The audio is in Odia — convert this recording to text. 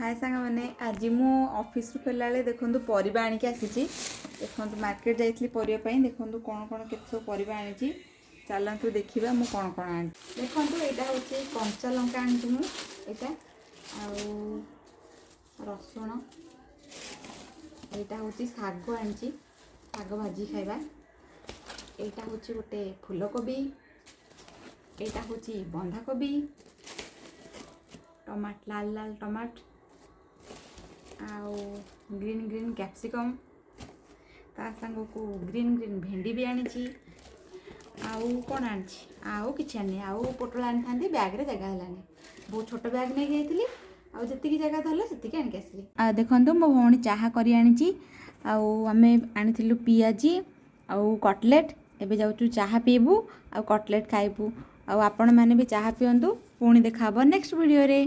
ହାଏ ସାଙ୍ଗମାନେ, ଆଜି ମୁଁ ଅଫିସରୁ ଫେରିଲା ବେଳେ ଦେଖନ୍ତୁ ପରିବା ଆଣିକି ଆସିଛି। ଦେଖନ୍ତୁ, ମାର୍କେଟ ଯାଇଥିଲି ପରିବା ପାଇଁ। ଦେଖନ୍ତୁ କ'ଣ କ'ଣ, କେତେ ସବୁ ପରିବା ଆଣିଛି। ଚାଲନ୍ତୁ ଦେଖିବା ମୁଁ କ'ଣ କ'ଣ ଆଣିଛି। ଦେଖନ୍ତୁ, ଏଇଟା ହେଉଛି କଞ୍ଚା ଲଙ୍କା ଆଣିଛି ମୁଁ ଏଇଟା, ଆଉ ରସୁଣ। ଏଇଟା ହେଉଛି ଶାଗ ଆଣିଛି, ଶାଗ ଭାଜି ଖାଇବା। ଏଇଟା ହେଉଛି ଗୋଟେ ଫୁଲକୋବି। ଏଇଟା ହେଉଛି ବନ୍ଧାକୋବି, ଟମାଟ, ଲାଲ ଲାଲ ଟମାଟ ଆଉ ଗ୍ରୀନ୍ ଗ୍ରୀନ୍ କ୍ୟାପ୍ସିକମ୍। ତା ସାଙ୍ଗକୁ ଗ୍ରୀନ୍ ଗ୍ରୀନ୍ ଭେଣ୍ଡି ବି ଆଣିଛି। ଆଉ କ'ଣ ଆଣିଛି? ଆଉ କିଛି ଆଣିନି। ଆଉ ପୋଟଳ ଆଣିଥାନ୍ତି, ବ୍ୟାଗ୍ରେ ଜାଗା ହେଲାନି। ବହୁତ ଛୋଟ ବ୍ୟାଗ୍ ନେଇକି ଯାଇଥିଲି ଆଉ ଯେତିକି ଜାଗା ଧରିଲା ସେତିକି ଆଣିକି ଆସିଲି। ଆଉ ଦେଖନ୍ତୁ, ମୋ ଭଉଣୀ ଚାହା କରି ଆଣିଛି ଆଉ ଆମେ ଆଣିଥିଲୁ ପିଆଜି ଆଉ କଟଲେଟ୍। ଏବେ ଯାଉଛୁ ଚାହା ପିଇବୁ ଆଉ କଟଲେଟ୍ ଖାଇବୁ। ଆଉ ଆପଣମାନେ ବି ଚାହା ପିଅନ୍ତୁ। ପୁଣି ଦେଖା ହେବ ନେକ୍ସଟ ଭିଡ଼ିଓରେ।